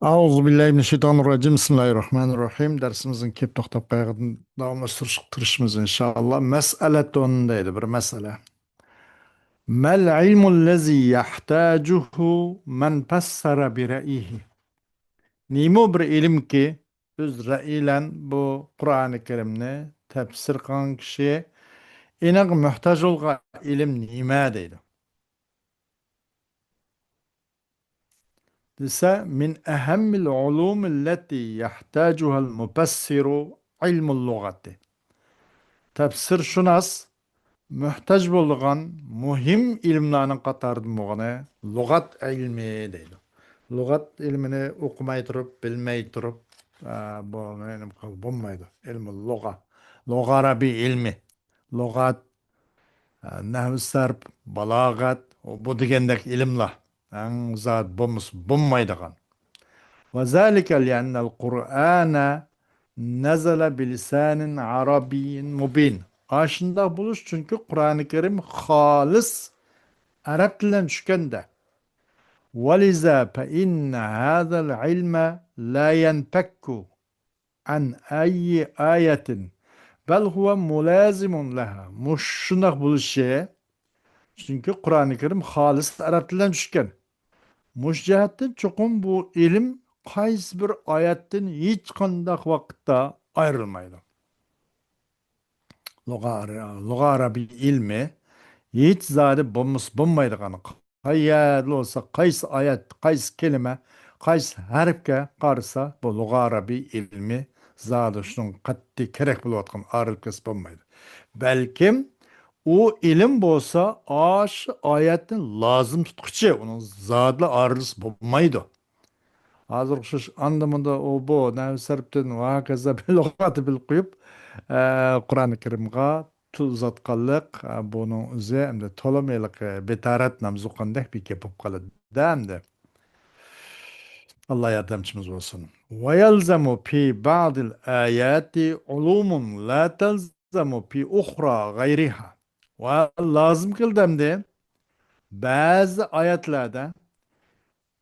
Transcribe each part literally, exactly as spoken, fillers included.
أعوذ بالله من الشيطان الرجيم. بسم الله الرحمن الرحيم. دەرسىمىزنىڭ كېلىپ توختاپ قالغىنىدىن داۋاملاشتۇرۇشقا تىرىشىمىز، ئىنشائاللا. مەسئەلەتۇن دەيدۇ، بىر مەسىلە. ما العلم الذي يحتاجه من فسر برأيه؟ نېمە بىر ئىلىمكى، ئۆز رەئيى بىلەن بۇ قۇرئانى كەرىمنى تەپسىر قىلغان كىشى ئېنىق موھتاج بولغان ئىلىم نېمە دەيدۇ. دېسە، من أهم العلوم التي يحتاجها المفسر علم اللغة. تەپسىرشۇناس موھتاج بولىدىغان مۇھىم ئىلىملارنىڭ قاتارىدىن بولغىنى لۇغەت ئىلمى دەيدۇ. لۇغەت ئىلمىنى ئوقۇماي تۇرۇپ، بىلمەي تۇرۇپ، ئە، بۇنى نېمە قىلغىلى بولمايدۇ. ئىلمۇل لۇغە، لۇغە ئەرەبىي ئىلمى، لۇغەت، ئە، نەھۋ سەرپ، بالاغەت، بۇ دېگەندەك ئىلىملار. ئەڭ زادى بولمىسا بولمايدىغان. وذلك لأن القرآن نزل بلسان عربي مبين. ئاشۇنداق بولۇش، چۈنكى قۇرئانى كەرىم خالىس ئەرەب تىلىدىن چۈشكەندە. ولذا فإن هذا العلم لا ينفك عن أي آية، بل هو ملازم لها. مۇشۇنداق بولۇشى، چۈنكى قۇرئانى كەرىم خالىس ئەرەب تىلىدىن چۈشكەن. مۇشۇ جەھەتتىن چوقۇم بۇ ئىلىم قايسى بىر ئايەتتىن ھېچقانداق ۋاقىتتا ئايرىلمايدۇ. لۇغە، لۇغە ئەرەبىي ئىلمى ھېچ زادى بولمىسا بولمايدىغان، قەيەردە بولسا، قايسى ئايەت، قايسى كەلىمە، قايسى ھەرپكە قارىسا، بۇ لۇغە ئەرەبىي ئىلمى زادى شۇنىڭ قەتئىي كېرەك بولۇۋاتقان ئايرىلىپ كەتسە بولمايدۇ. بەلكىم ئۇ ئىلىم بولسا ئاشۇ ئايەتنى لازىم تۇتقۇچى، ئۇنىڭ زادىلا ئايرىلسا بولمايدۇ. ھازىر ئوخشاش ئاندا مۇندا ئۇ بۇ نەھۋ سەرپتىن ۋە ھاكازا بىر لۇغەتنى بىلىپ قويۇپ، ئە، قۇرئانى كەرىمغا تىل ئۇزاتقانلىق، ئە، بۇنىڭ ئۆزى ئەمدى تولىمۇ ھېلىقى بىتارەت نامزۇققاندەك بىر گەپ بولۇپ قالىدۇ ئەمدى. ئاللا ياردەمچىمىز بولسۇن. ويلزم في بعض الآيات علوم لا تلزم في أخرى غيرها. ۋە لازىم قىلدى ئەمدى بەزى ئايەتلەردە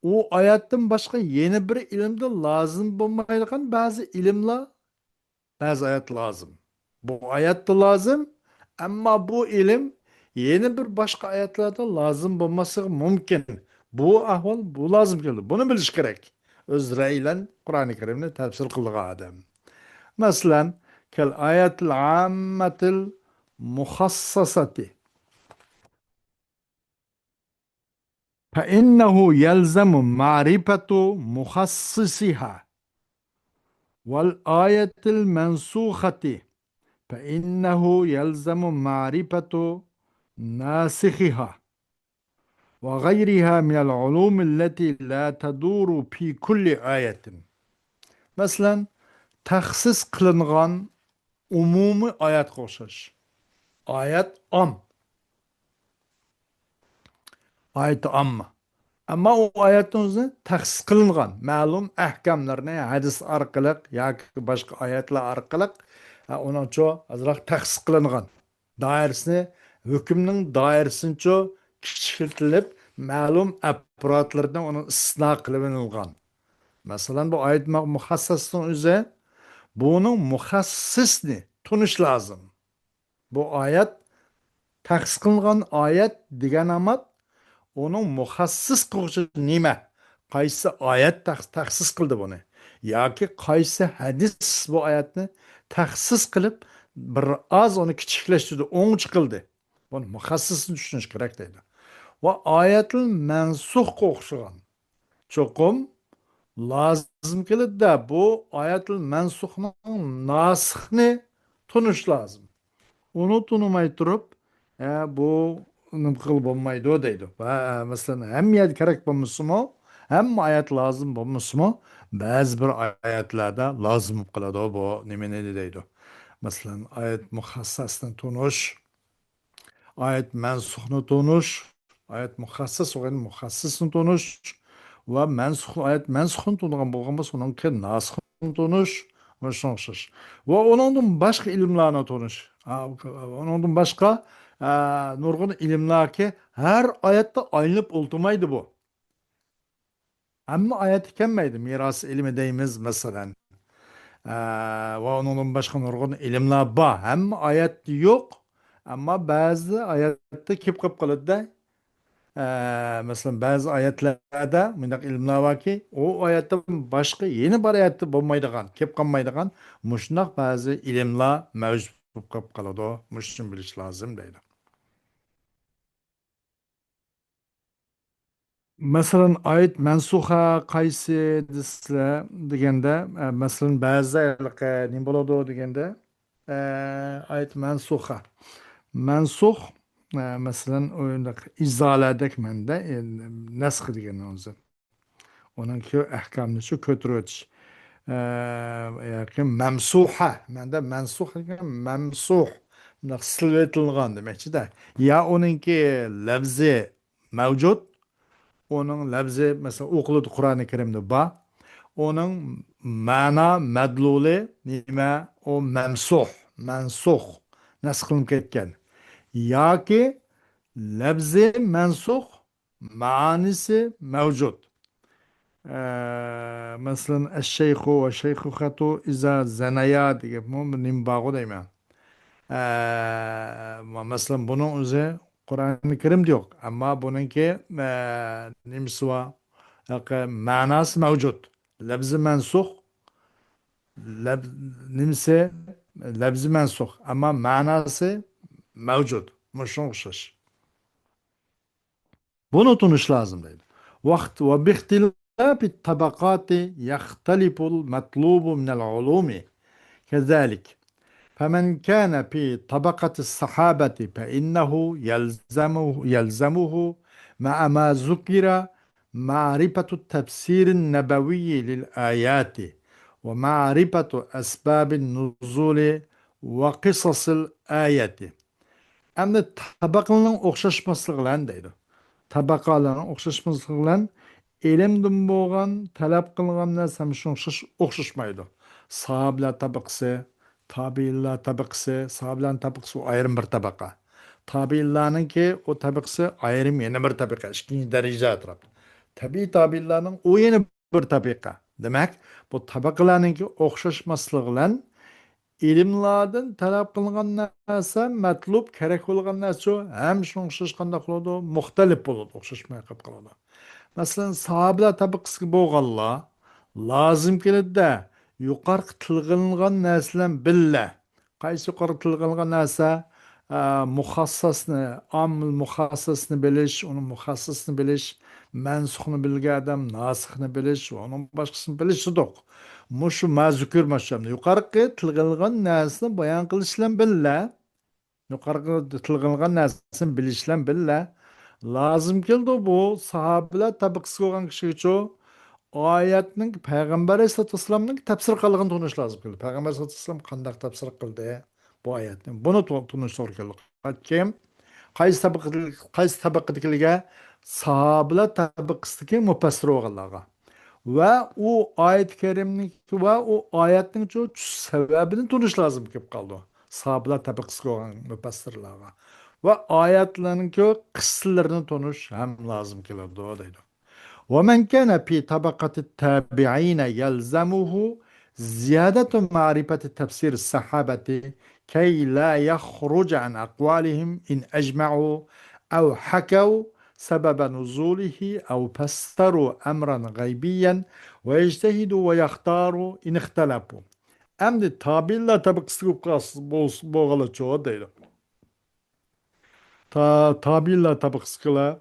ئۇ ئايەتتىن باشقا يەنە بىر ئىلىمدە لازىم بولمايدىغان بەزى ئىلىملار، بەزى ئايەت لازىم. بۇ ئايەتتە لازىم، ئەمما بۇ ئىلىم يەنە بىر باشقا ئايەتلەردە لازىم بولماسلىقى مۇمكىن. بۇ ئەھۋال، بۇ لازىم كېلىدۇ. بۇنى بىلىش كېرەك. ئۆز رەئيى بىلەن قۇرئانى كەرىمنى تەپسىر قىلىدىغان ئادەم. مەسىلەن، كەل ئايەتىل ئاممەتىل مۇخەسسەسەتى. فإنه يلزم معرفة مخصصها، والآية المنسوخة فإنه يلزم معرفة ناسخها، وغيرها من العلوم التي لا تدور في كل آية. مەسىلەن، تەخسىس قىلىنغان ئومۇمىي ئايەتكە ئوخشاش. ئايەت ئام. ئايەت ئامما. ئەمما ئۇ ئايەتنىڭ ئۆزى تەخسىس قىلىنغان، مەلۇم ئەھكاملارنى ھەدىس ئارقىلىق ياكى باشقا ئايەتلەر ئارقىلىق، ھە، ئۇنىڭچۇ ئازراق تەخسىس قىلىنغان. دائىرىسىنى، ھۆكۈمنىڭ دائىرىسىنىچۇ كىچىكلىتىلىپ، مەلۇم ئەپرادلىرىدىن ئۇنىڭ ئىستىسنا قىلىۋېلىنغان. مەسىلەن، بۇ ئايەت مۇ-، مۇخەسسەسنىڭ ئۆزى، بۇنىڭ مۇخەسسىسنى تونۇش لازىم. بۇ ئايەت تەخسىس قىلىنغان ئايەت دېگەن ئامات، ئۇنىڭ مۇخەسسىس قىلغۇچى نېمە؟ قايسى ئايەت تەخ-، تەخسىس قىلدى بۇنى؟ ياكى قايسى ھەدىس بۇ ئايەتنى تەخسىس قىلىپ، بىر ئاز ئۇنى كىچىكلەشتۈردى، ئوڭچە قىلدى؟ بۇنى مۇخەسسىسنى چۈشىنىش كېرەك دەيدۇ. ۋە ئايەتىل مەنسۇخقا ئوخشىغان. چوقۇم لازىم كېلىدۇ-دە، بۇ ئايەتىل مەنسۇخنىڭ ناسىخنى تونۇش لازىم. ئۇنى تونۇماي تۇرۇپ، ھە، بۇ نېمە قىلغىلى بولمايدۇ دەيدۇ. ھە، مەسىلەن، ھەممە يەردە كېرەك بولمىسىمۇ، ھەممە ئايەت لازىم بولمىسىمۇ، بەزى بىر ئايەتلەردە لازىم بولۇپ قالىدۇ بۇ نېمىنى دەيدۇ. مەسىلەن، ئايەت مۇخەسسەسنى تونۇش، ئايەت مەنسۇخنى تونۇش، ئايەت مۇخەسسەس بولغان مۇخەسسەسنى تونۇش ۋە مەنسۇخ، ئايەت مەنسۇخنى تونۇغان بولغان بولسا، ئۇنىڭكى ناسىخنى تونۇش، مۇشۇنىڭغا ئوخشاش. ۋە ئۇنىڭدىن باشقا ئىلىملارنى تونۇش. ئا، ئۇنىڭدىن باشقا، ئا، نۇرغۇن ئىلىملاركى ھەر ئايەتتە ئايلىنىپ ئولتۇرمايدۇ بۇ. ھەممە ئايەتتە كەلمەيدۇ. مىراس ئىلمى دەيمىز، مەسىلەن. ئە، ۋە ئۇنىڭدىن باشقا نۇرغۇن ئىلىملار بار. ھەممە ئايەتتە يوق. ئەمما بەزى ئايەتتە كېلىپ قېلىپ قالىدۇ-دە. ئە، مەسىلەن، بەزى ئايەتلەردە مۇنداق ئىلىملار باركى، ئۇ ئايەتتىن باشقا يەنە بىر ئايەتتە بولمايدىغان، كېلىپ قالمايدىغان مۇشۇنداق بەزى ئىلىملار مەۋجۇت بولۇپ قېلىپ قالىدۇ. مۇشۇنى بىلىش لازىم دەيدۇ. مەسىلەن، ئايەت مەنسۇخە قايسى دېسىلە دېگەندە، ئە، مەسىلەن، بەزىدە ھېلىقى نېمە بولىدۇ دېگەندە، ئە، ئايەت مەنسۇخە. مەنسۇخ، ئە، مەسىلەن، ئۇنداق ئىزالەدەك مەنىدە، ئە، نەسخ دېگەننىڭ ئۆزى. ئۇنىڭكى ئەھكامىنى شۇ كۆتۈرۈۋېتىش. ئە، ياكى مەمسۇھە. مەندە مەنسۇخ دېگەن مەمسۇھ. مۇنداق سىلىۋېتىلغان دېمەكچىدە. يا ئۇنىڭكى لەپزى مەۋجۇت، ئۇنىڭ لەپزى، مەسىلەن، ئوقۇلىدۇ قۇرئانى كەرىمدە بار. ئۇنىڭ مەنا مەدلۇلى نېمە؟ ئۇ مەمسۇھ، مەنسۇخ، نەسخ قىلىنىپ كەتكەن. ياكى لەپزى مەنسۇخ، مەنىسى مەۋجۇت. ئە، مەسىلەن، ئەششەيخۇ ۋە شەيخۇخەتۇ ئىزا زەنەيا دېگەنمۇ نېمە بارغۇ دەيمەن. ئە، مە-، مەسىلەن، بۇنىڭ ئۆزى قۇرئانى كەرىمدە يوق. ئەمما بۇنىڭكى، ئە، نېمىسى بار؟ ھەققى مەناسى مەۋجۇت. لەپزى مەنسۇخ. لەپ-، نېمىسى؟ لەپزى مەنسۇخ. ئەمما مەناسى مەۋجۇت. مۇشۇنىڭغا ئوخشاش. بۇنى تونۇش لازىم دەيدۇ. ۋاقىت ۋە باختىلاپى تەبەقاتى يەختەلىپۇل مەتلۇبۇ مىنەل ئۇلۇمى كەزەلىك. فەمەن كانە في طبقة الصحابة فإنه يلزمه، يلزمه مع ما ذكر معرفة التفسير النبوي للآيات ومعرفة أسباب النزول وقصص الآيات. ئەمدى تەبەقىلەرنىڭ ئوخشاشماسلىقى بىلەن دەيدۇ. تەبەقىلەرنىڭ ئوخشاشماسلىقى بىلەن ئىلىمدىن بولغان، تەلەپ قىلىنغان نەرسە ھەم شۇنىڭغا ئوخشاش-، ئوخشاشمايدۇ. ساھابىلەر تەبىقىسى، تابىئىنلار تەبىقىسى، ساھابىلەرنىڭ تەبىقىسى ئۇ ئايرىم بىر تەبەقە. تابىئىنلارنىڭكى ئۇ تەبىقىسى ئايرىم يەنە بىر تەبىقە، ئىككىنچى دەرىجە ئەتراپ. تەبىئىي تابىئىنلارنىڭ ئۇ يەنە بىر تەبىقە. دېمەك، بۇ تەبىقىلەرنىڭكى ئوخشاشماسلىقى بىلەن ئىلىملاردىن تەلەپ قىلىنغان نەرسە، مەتلۇب، كېرەك بولغان نەرسە شۇ، ھەم شۇنىڭغا ئوخشاش قانداق بولىدۇ؟ مۇختەلىپ بولىدۇ، ئوخشاشماي قېلىپ قالىدۇ. مەسىلەن، ساھابىلەر تەبىقىسىگە بولغانلار لازىم كېلىدۇ-دە، يۇقىرىقى تىلغا ئېلىنغان نەرسە بىلەن بىللە. قايسى يۇقىرىقى تىلغا ئېلىنغان نەرسە؟ ئە، مۇخەسسەسنى، ئاممىل مۇخەسسەسنى بىلىش، ئۇنىڭ مۇخەسسەسنى بىلىش، مەنسۇخنى بىلگەن ئادەم ناسىخنى بىلىش، ئۇنىڭ باشقىسىنى بىلىش دېدۇق. مۇشۇ ما زۇكىر ماشۇ يۇقىرىقى تىلغا ئېلىنغان نەرسىنى بايان قىلىش بىلەن بىللە، يۇقىرىقى تىلغا ئېلىنغان نەرسىنى بىلىش بىلەن بىللە، لازىم كېلىدۇ بۇ ساھابىلەر تەبىقىسىگە بولغان كىشىگىچۇ ئايەتنىڭ، پەيغەمبەر ئەلەيھىسسالاتۇ ۋەسسالامنىڭ تەپسىر قىلغىنىنى تونۇش لازىم كېلىدۇ. پەيغەمبەر ئەلەيھىسسالاتۇ ۋەسسالام قانداق تەپسىر قىلدى بۇ ئايەتنى؟ بۇنى تو-، تونۇش توغرا كېلىدۇ. كىم؟ قايسى تەبىقىدە-، قايسى تەبىقىدىكىلىگە؟ ساھابىلەر تەبىقىسىدىكى مۇپەسسىر بولغانلارغا. ۋە ئۇ ئايەت كەرىمنىڭ ۋە ئۇ ئايەتنىڭ چۈش سەۋەبىنى تونۇش لازىم كېلىپ قالىدۇ. ساھابىلەر تەبىقىسىگە بولغان مۇپەسسىرلارغا. ۋە ئايەتلەرنىڭكى قىسسىلىرىنى تونۇش ھەم لازىم كېلىدۇ، دەيدۇ. ومن كان في طبقة التابعين يلزمه زيادة معرفة تفسير الصحابة كي لا يخرج عن أقوالهم إن أجمعوا أو حكوا سبب نزوله أو فسروا أمرا غيبيا ويجتهدوا ويختاروا إن اختلفوا. ئەمدى تابىئىنلار تەبىقىسىدىكى بولغانلارچۇ دەيدۇ. تا-، تابىئىنلار تەبىقىسىدىكىلەر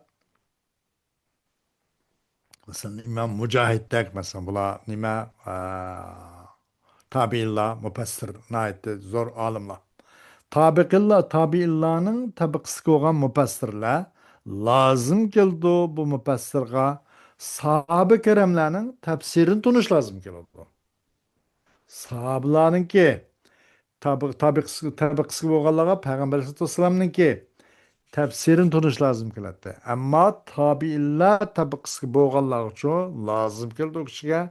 مەسىلەن، ئىمام مۇجاھىدتەك، مەسىلەن، بۇلار نېمە، ئا، تابىئىنلار، مۇپەسسىر، ناھايىتى زور ئالىملار. تابىقىنلار، تابىئىنلارنىڭ تەبىقىسىدىكى بولغان مۇپەسسىرلەر لازىم كېلىدۇ، بۇ مۇپەسسىرغا ساھابە كىراملارنىڭ تەپسىرىنى تونۇش لازىم كېلىدۇ. ساھابىلارنىڭكى تابىق-، تابىقىسى-، تەبىقىسىگە بولغانلارغا پەيغەمبەر ئەلەيھىسسالاتۇ ۋەسسالامنىڭكى تەپسىرىنى تونۇش لازىم كېلەتتى. ئەمما تابىئىنلار تەبىقىسىگە بولغانلارغىچۇ لازىم كېلىدۇ ئۇ كىشىگە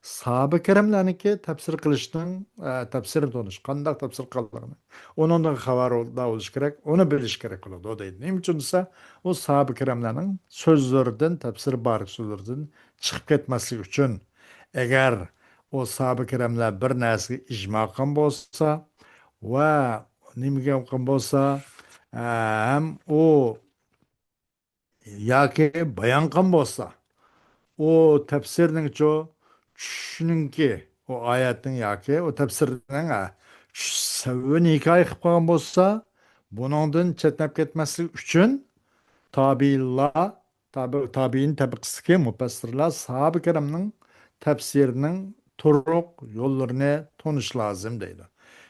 ساھابە كىراملارنىڭكى تەپسىر قىلىشنىڭ، ئە، تەپسىرنى تونۇش، قانداق تەپسىر قىلغانلىقىنى، ئۇنىڭدىن خەۋەر بولۇش كېرەك، ئۇنى بىلىش كېرەك بولىدۇ دەيدۇ. نېمە ئۈچۈن دېسە، ئۇ ساھابە كىراملارنىڭ سۆزلىرىدىن، تەپسىر بارلىق سۆزلىرىدىن چىقىپ كەتمەسلىك ئۈچۈن. ئەگەر ئۇ ساھابە كىراملار بىر نەرسىگە ئىجما قىلغان بولسا ۋە نېمىگە قىلغان بولسا، ئە، ھەم ئۇ ياكى بايان قىلغان بولسا، ئۇ تەپسىرنىڭچۇ، چۈشنىڭكى، ئۇ ئايەتنىڭ ياكى ئۇ تەپسىرنىڭ، ھە، چۈش سەۋىيىنى ھېكايە قىلىپ قالغان بولسا، بۇنىڭدىن چەتنەپ كەتمەسلىك ئۈچۈن تابىئىنلار، تابى-، تابىئىن تەبىقىسىدىكى مۇپەسسىرلار ساھابە كىرامنىڭ تەپسىرىنىڭ تۇرۇق يوللىرىنى تونۇش لازىم دەيدۇ.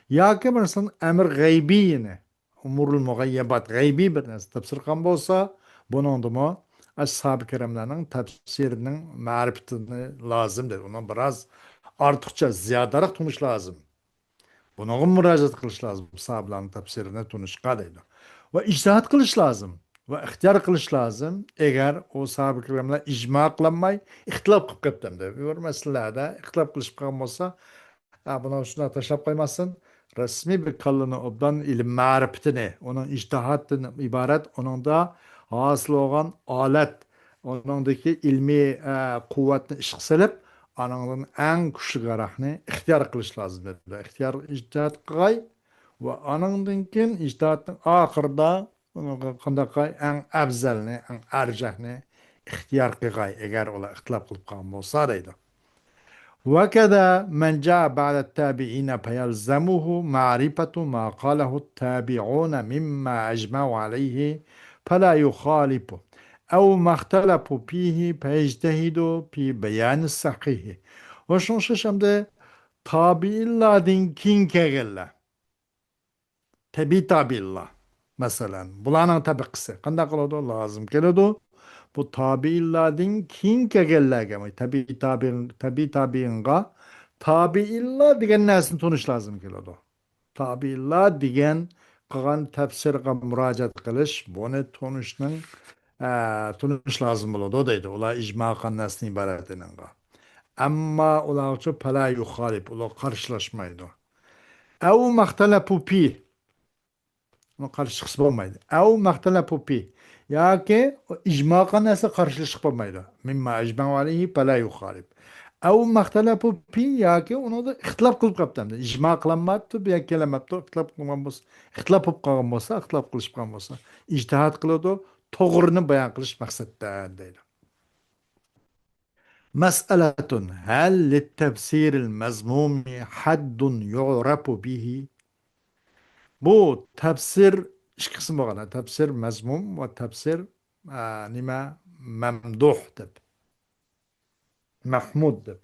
ياكى بىرسىنىڭ ئەمر غەيبىيىنى، ئۇمۇرۇل مۇغەييەبات، غەيبىي بىر نەرسە تەپسىر قىلغان بولسا، بۇنىڭدىمۇ ئەسھابى كىراملارنىڭ تەپسىرىنىڭ مەرىپىتىنى لازىم دەيدۇ. ئۇنىڭ بىراز ئارتۇقچە زىيادىراق تونۇش لازىم. بۇنىڭغا مۇراجىئەت قىلىش لازىم، ساھابىلارنىڭ تەپسىرىنى تونۇشقا دەيدۇ. ۋە ئىجتىھاد قىلىش لازىم. ۋە ئىختىيار قىلىش لازىم. ئەگەر ئۇ ساھابە كىراملار ئىجما قىلالماي، ئىختىلاپ قىلىپ قېپتۇ دەيدۇ. بىر مەسىلىلەردە ئىختىلاپ قىلىشىپ قالغان بولسا، ھە، بۇنى شۇنداق تاشلاپ قويماستىن، رەسمىي بىر كاللىنى ئوبدان ئىلىم مەرىپىتىنى، ئۇنىڭ ئىجتىھادتىن ئىبارەت، ئۇنىڭدا ھاسىل بولغان ئالەت، ئۇنىڭدىكى ئىلمىي، ئە، قۇۋۋەتنى ئىشقا سېلىپ، ئانىڭدىن ئەڭ كۈچلۈكرەكنى ئىختىيار قىلىش لازىم دەيدۇ. ئىختىيار ئىجتىھاد قىلغاي ۋە ئانىڭدىن كېيىن ئىجتىھادنىڭ ئاخىرىدا ئۇنىڭغا قانداق قىلغاي؟ ئەڭ ئەۋزەلنى، ئەڭ ئەرجەھنى ئىختىيار قىلغاي، ئەگەر ئۇلار ئىختىلاپ قىلىپ قالغان بولسا دەيدۇ. وكذا من جاء بعد التابعين فيلزمه معرفة ما قاله التابعون مما أجمعوا عليه فلا يخالف، أو ما اختلفوا فيه فيجتهد في بيان الصحيح. ۋە شۇنىڭ ئوخشاش ئەمدى تابىئىنلاردىن كېيىن كەلگەنلەر، تەبىئىي تابىئىنلار، مەسىلەن، بۇلارنىڭ تەبىقىسى قانداق قىلىدۇ؟ لازىم كېلىدۇ. بۇ تابىئىنلاردىن كېيىن كەلگەنلەرگە، تەبىئىي تابىئىن، تەبىئىي تابىئىنغا تابىئىنلار دېگەن نەرسىنى تونۇش لازىم كېلىدۇ. تابىئىنلار دېگەن قىلغان تەپسىرگە مۇراجىئەت قىلىش، بۇنى تونۇشنىڭ، ئە، تونۇش لازىم بولىدۇ دەيدۇ. ئۇلار ئىجما قىلغان نەرسىدىن ئىبارەت ئېنىڭغا. ئەمما ئۇلارچۇ پەلا يۇخالىپ، ئۇلار قارشىلاشمايدۇ. ئەۋ مەختەلەپۇ پى، ئۇنى قارشى چىقسا بولمايدۇ. ئەۋ مەختەلەپۇ پى، ياكى ئىجما قىلغان نەرسە قارشىلىشىپ بولمايدۇ. مىمما ئەجمەۋ ئەلەيھى پەلا يۇخالىپ. ئەۋ مەختەلەپۇ پى، ياكى ئۇنىڭدا ئىختىلاپ قىلىپ قاپتۇ. ئىجما قىلالماپتۇ، بۇ يەرگە كېلەلمەپتۇ، ئىختىلاپ قىلغان بولسا، ئىختىلاپ بولۇپ قالغان بولسا، ئىختىلاپ قىلىشىپ قالغان بولسا، ئىجتىھاد قىلىدۇ، توغرىنى بايان قىلىش مەقسەتتە دەيدۇ. مەسئەلەتۇن، ھەل لىتتەفسىرىل مەزمۇمى ھەددۇن يۇئرەپۇ بىھى. بۇ تەپسىر ئىككى قىسىم بولغان. تەپسىر مەزمۇم ۋە تەپسىر، ئە، نېمە، مەمدۇھ دەپ، مەھمۇد دەپ.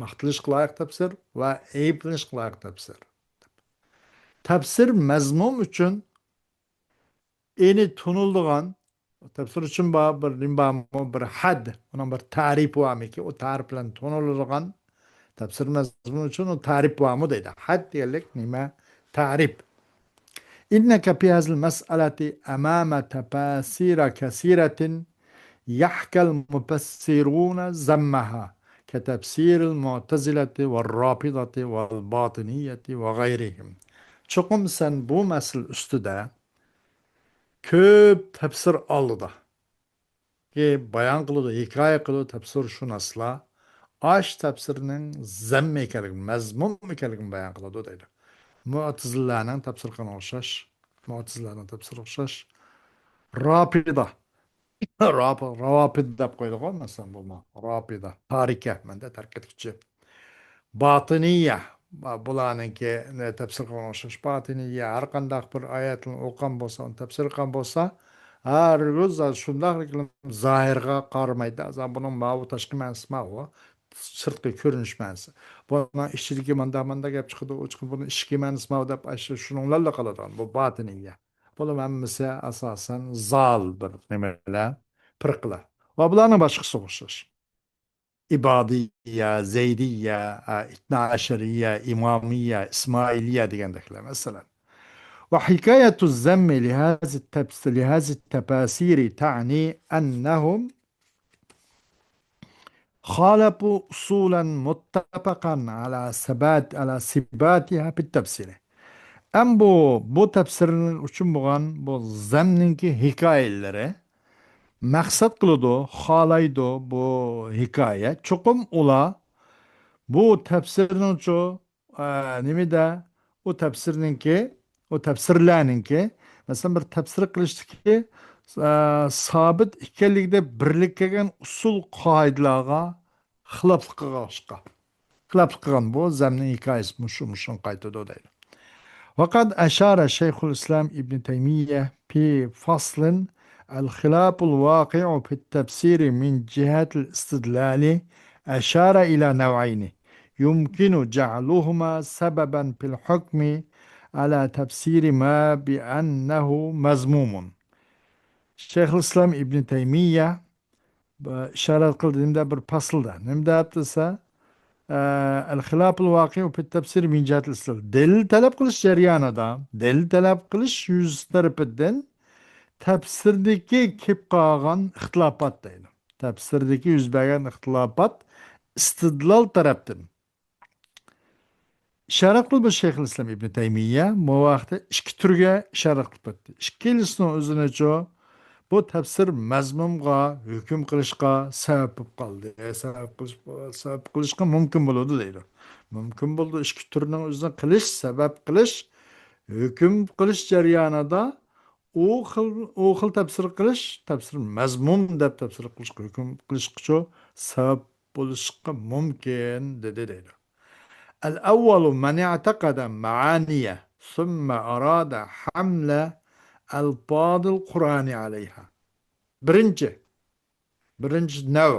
ماختىلىشقا لايىق تەپسىر ۋە ئەيىبلىنىشقا لايىق تەپسىر. تەپسىر مەزمۇم ئۈچۈن ئېنى تونۇلىدىغان، تەپسىر ئۈچۈن بار بىر نېمە بارمۇ؟ بىر ھەد، ئۇنىڭ بىر تەرىپى بارمىكى؟ ئۇ تەرىپ بىلەن تونۇلىدىغان، تەپسىر مەزمۇن ئۈچۈن ئۇ تەرىپ بارمۇ دەيدۇ. ھەد دېگەنلىك نېمە؟ تەرىپ. إنك في هذه المسألة أمام تفاسير كثيرة يحكى المفسرون ذمها كتفسير المعتزلة والرافضة والباطنية وغيرهم. چوقۇم سەن بۇ مەسىلە ئۈستىدە كۆپ تەپسىر ئالدىدا بايان قىلىدۇ، ھېكايە قىلىدۇ تەپسىرشۇناسلار. ئاش تەپسىرنىڭ زەممە ئىكەنلىكىنى، مەزمۇم ئىكەنلىكىنى بايان قىلىدۇ دەيدۇ. مۇئتەزىلىلەرنىڭ تەپسىر قىلغىنىغا ئوخشاش، مۇئتەزىلىلەرنىڭ تەپسىرىگە ئوخشاش. رافىدا، راپى-، راۋاپىد دەپ قويىدىغۇ، مەسىلەن، بۇمۇ. راپىدا، تارىكە، مەندە تەرك ئەتكۈچى. باتىنىيە، بۇلارنىڭكى تەپسىر قىلغان ئوخشاش. باتىنىيە ھەر قانداق بىر ئايەتنى ئوقۇغان بولسا، ئۇنى تەپسىر قىلغان بولسا، ھەرگىز شۇنداق زاھىرغا قارىمايدۇ. بۇنىڭ ماۋۇ تاشقى مەنىسى ماۋۇ، سىرتقى كۆرۈنۈش مەنىسى. بۇنىڭ ئىچىدىكى مانداق، مانداق گەپ چىقىدۇ، ئۇ چىقىدۇ، بۇنىڭ ئىچكى مەنىسى ماۋۇ دەپ، ئاشۇ شۇنىڭلارلا قالىدىغان. بۇ باتىنىيە. بۇلار ھەممىسى ئاساسەن زال بىر نېمىلەر، پىرقىلەر. ۋە بۇلارنىڭ باشقىسىغا ئوخشاش. ئىبادىيە، زەيدىيە، ئىتنا ئەشەرىيە، ئىمامىيە، ئىسمائىلىيە دېگەندەكلەر، مەسىلەن. وحكاية الذم لهذه التفس-، لهذه التفاسير تعني أنهم خالفوا أصولا متفقا على ثبات، على ثباتها في التفسير. ئەم بۇ، بۇ تەپسىر ئۈچۈن بولغان بۇ زەمنىڭكى ھېكايىلىرى مەقسەت قىلىدۇ، خالايدۇ بۇ ھېكايە. چوقۇم ئۇلار بۇ تەپسىرنىڭچۇ، ئە، نېمىدە، ئۇ تەپسىرنىڭكى، ئۇ تەپسىرلەرنىڭكى، مەسىلەن، بىر تەپسىر قىلىشتىكى، ئە، سابىت ئىكەنلىكىدە بىرلىككە كەلگەن ئۇسۇل قائىدىلەرگە خىلاپلىق قىلغاچقا. خىلاپلىق قىلغان بۇ زەمنىڭ ھېكايىسى مۇشۇ، مۇشۇنى قايتىدۇ دەيدۇ. وقد أشار شيخ الإسلام ابن تيمية في فصل الخلاف الواقع في التفسير من جهة الاستدلال أشار إلى نوعين يمكن جعلهما سببا في الحكم على تفسير ما بأنه مذموم. شيخ الإسلام ابن تيمية بۇ ئىشارەت قىلدى نېمىدە بىر پاسىلدا. نېمىدە دېسە، ئە، الخلاف الواقع في التفسير من جهة الاستدلال. دەلىل تەلەپ قىلىش جەريانىدا، دەلىل تەلەپ قىلىش يۈزى تەرىپىدىن تەپسىردىكى كېلىپ قالغان ئىختىلاپات دەيدۇ. تەپسىردىكى يۈز بەرگەن ئىختىلاپات ئىستىدلال تەرەپتىن. ئىشارەت قىلىپ، بۇ شەيخۇل ئىسلام ئىبنى تەيمىيە مۇ ۋاقىتتا ئىككى تۈرگە ئىشارەت قىلىپ ئۆتتى. ئىككىلىسىنىڭ ئۆزىنىچۇ بۇ تەپسىر مەزمۇمغا ھۆكۈم قىلىشقا سەۋەب بولۇپ قالدى. سەۋەب قىلىش، سەۋەب قىلىشقا مۇمكىن بولىدۇ دەيدۇ. مۇمكىن بولىدۇ. ئىككى تۈرنىڭ ئۆزىنى قىلىش، سەۋەب قىلىش، ھۆكۈم قىلىش جەريانىدا ئۇ خىل، ئۇ خىل تەپسىر قىلىش، تەپسىر مەزمۇم دەپ تەپسىر قىلىشقا، ھۆكۈم قىلىشقىچۇ سەۋەب بولۇشقا مۇمكىن، دېدى دەيدۇ. الأول من اعتقد معاني ثم أراد حمل ألفاظ القرآن عليها. بىرىنچى، بىرىنچى نەۋ.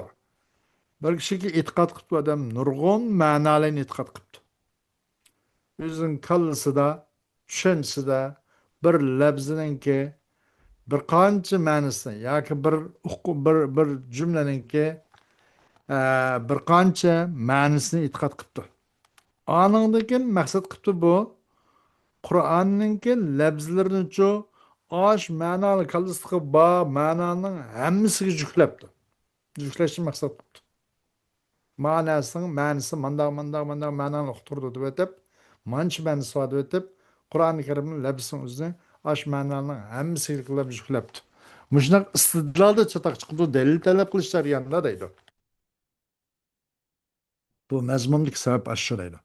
بىر كىشىگە ئېتىقاد قىپتۇ ئادەم، نۇرغۇن مەنالارنى ئېتىقاد قىپتۇ. ئۆزىنىڭ كاللىسىدا، چۈشەنچىسىدە بىر لەپزىنىڭكى، بىر قانچە مەنىسى ياكى بىر ئۇق-، بىر، بىر جۈملىنىڭكى، ئە، بىر قانچە مەنىسىنى ئېتىقاد قىپتۇ. ئانىڭدىن كېيىن مەقسەت قىپتۇ بۇ قۇرئاننىڭكى لەپزىلىرىنىچۇ ئاش مەنالىق كاللىسىدىكى بار مەنانىڭ ھەممىسىگە جۈكلەپتۇ. جۈكلەشنى مەقسەت قىپتۇ. مەناسىنىڭ مەنىسى مانداق، مانداق، مانداق مەنانى ئۇقتۇرىدۇ دەۋېتىپ، مانچە مەنىسى بار دەۋېتىپ، قۇرئانى كەرىمنىڭ لەپزىنىڭ ئۆزىنى ئاش مەنانىڭ ھەممىسىگە جۈكلەپتۇ. مۇشۇنداق ئىستىدلالدا چاتاق چىقىدۇ، دەلىل تەلەپ قىلىش جەريانىدا دەيدۇ. بۇ مەزمۇندىكى سەۋەب ئاشۇ دەيدۇ.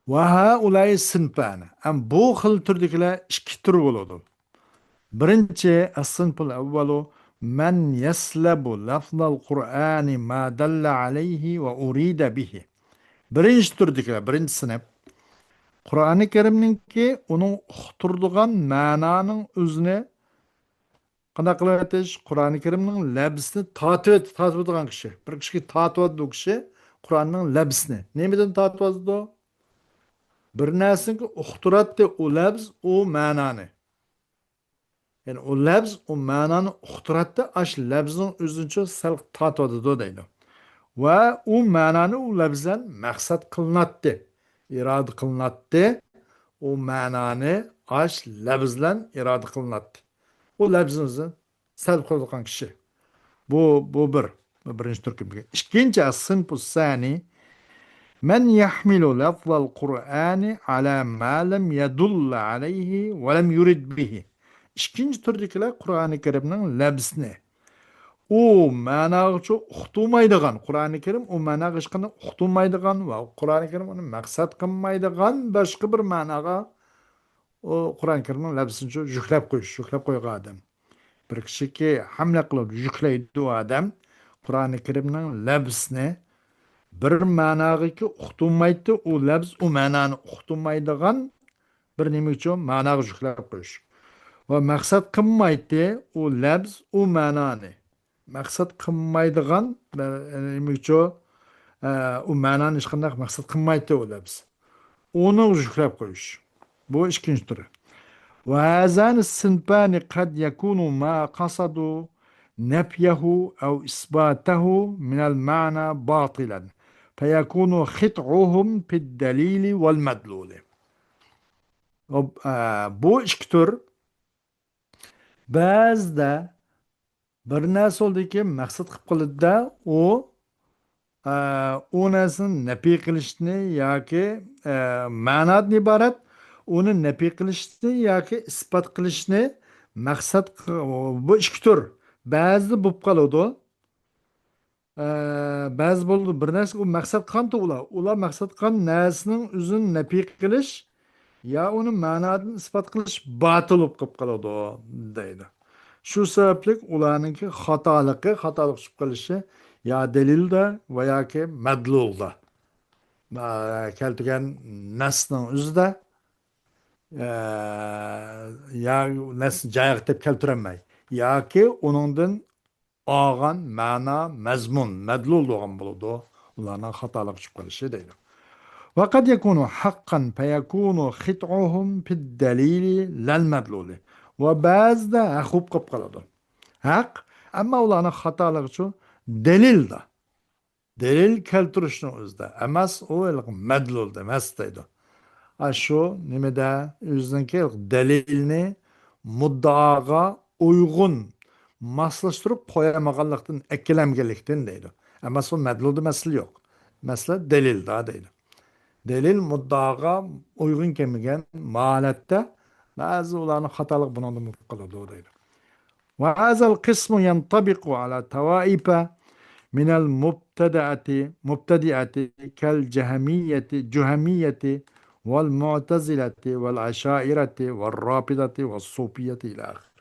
وهؤلاء صنفان. ئەم بۇ خىل تۈردىكىلەر ئىككى تۈر بولىدۇ. بىرىنچى، الصنف الأول من يسلب لفظ القرآن ما دل عليه وأريد به. بىرىنچى تۈردىكىلەر، بىرىنچى سىنىپ. قۇرئانى كەرىمنىڭكى ئۇنىڭ ئۇقتۇرىدىغان مەنانىڭ ئۆزىنى قانداق قىلىۋېتىش؟ قۇرئانى كەرىمنىڭ لەپزىنى تارتىۋېت-، تارتىۋېتىدىغان كىشى. بىر كىشىگە تارتىۋاتىدۇ ئۇ كىشى قۇرئاننىڭ لەپزىنى. نېمىدىن تارتىۋاتىدۇ؟ بىر نەرسىنى ئۇقتۇراتتى ئۇ لەپز، ئۇ مەنانى. يەنى ئۇ لەپز، ئۇ مەنانى ئۇقتۇراتتى، ئاش لەپزنىڭ ئۆزىنىچۇ سەل تارتىۋاتىدۇ دەيدۇ. ۋە ئۇ مەنانى ئۇ لەپز بىلەن مەقسەت قىلىناتتى، ئىرادە قىلىناتتى. ئۇ مەنانى ئاش لەپز بىلەن ئىرادە قىلىناتتى. ئۇ لەپزنى ئۆزى سەل قىلىدىغان كىشى. بۇ، بۇ بىر، بۇ بىرىنچى تۈركۈم. ئىككىنچى، الصنف الثاني من يحمل لفظ القرآن على ما لم يدل عليه ولم يرد به. ئىككىنچى تۈردىكىلەر قۇرئانى كەرىمنىڭ لەپزىنى ئۇ مەناغىچۇ ئۇقتۇرمايدىغان، قۇرئانى كەرىم ئۇ مەناغا ھېچقانداق ئۇقتۇرمايدىغان ۋە قۇرئانى كەرىم ئۇنى مەقسەت قىلمايدىغان باشقا بىر مەناغا ئۇ قۇرئانى كەرىمنىڭ لەپزىنى يۈكلەپ قويۇش، يۈكلەپ قويغان ئادەم. بىر كىشىكى ھەملە قىلىدۇ، يۈكلەيدۇ ئادەم. قۇرئانى كەرىمنىڭ لەپزىنى بىر مەناغىكى ئۇقتۇرمايتتى، ئۇ لەپز ئۇ مەنانى ئۇقتۇرمايدىغان بىر نېمە ئۈچۈن مەناغا يۈكلەپ قويۇش. ۋە مەقسەت قىلمايتتى، ئۇ لەپز ئۇ مەنانى مەقسەت قىلمايدىغان، نېمە ئۈچۈن، ئە، ئۇ مەنانى ھېچقانداق مەقسەت قىلمايتتى ئۇ لەپز. ئۇنى يۈكلەپ قويۇش. بۇ ئىككىنچى تۈرى. وهذان الصنفان قد يكون ما قصدوا نفيه أو إثباته من المعنى باطلا، فيكون خطأهم في الدليل والمدلول. ئە، بۇ ئىككى تۈر بەزىدە بىر نەرسە بولدىكى مەقسەت قىلىپ قىلىدىدە، ئۇ ئە، ئۇ نەرسىنى نەپىي قىلىشنى ياكى، ئە، مەنادىن ئىبارەت، ئۇنى نەپىي قىلىشنى ياكى ئىسپات قىلىشنى مەقسەت قى-، بۇ ئىككى تۈر. بەزىدە بولۇپ قالىدۇ. ئە، بەزى بولىدۇ، بىر نەرسە ئۇ مەقسەت قىلغانتى ئۇلار. ئۇلار مەقسەت قىلغان نەرسىنىڭ ئۆزىنى نەپىي قىلىش يا ئۇنى مەنادىن ئىسپات قىلىش باتىل بولۇپ قېلىپ قالىدۇ، دەيدۇ. شۇ سەۋەبلىك ئۇلارنىڭكى خاتالىقى، خاتالىق چۈشۈپ قېلىشى يا دەلىلدە ۋە ياكى مەدلۇلدا. ئە، كەلتۈرگەن نەسنىڭ ئۆزىدە، ئە، يا نەسنى جايىغا دەپ كەلتۈرەلمەي ياكى ئۇنىڭدىن ئالغان مەنا، مەزمۇن، مەدلۇل بولغان بولىدۇ. ئۇلارنىڭ خاتالىق چۈشۈپ قېلىشى دەيدۇ. وقد يكون حقا فيكون خطأهم في الدليل لا المدلول. ۋە بەزىدە ھەق بولۇپ قېلىپ قالىدۇ. ھەق، ئەمما ئۇلارنىڭ خاتالىقىچۇ دەلىلدا. دەلىل كەلتۈرۈشنىڭ ئۆزىدە ئەمەس، ئۇ ھېلىقى مەدلۇلدا ئەمەس دەيدۇ. ئاشۇ نېمىدە ئۆزىنىڭكى دەلىلنى مۇددىئاغا ئۇيغۇن ماسلاشتۇرۇپ قويالمىغانلىقتىن، ئەكېلەلمىگەنلىكتىن دەيدۇ. ئەمما سۇ مەدلۇلدا مەسىلە يوق. مەسىلە دەلىلدا دەيدۇ. دەلىل مۇددىئاغا ئۇيغۇن كەلمىگەن ھالەتتە بەزى ئۇلارنىڭ خاتالىقى بۇنىڭدىن بولۇپ قالىدۇ دەيدۇ. وهذا القسم ينطبق على طوائف من المبتدعة، مبتدعة كالجهمية، جهمية والمعتزلة والأشاعرة والرافضة والصوفية إلى آخره.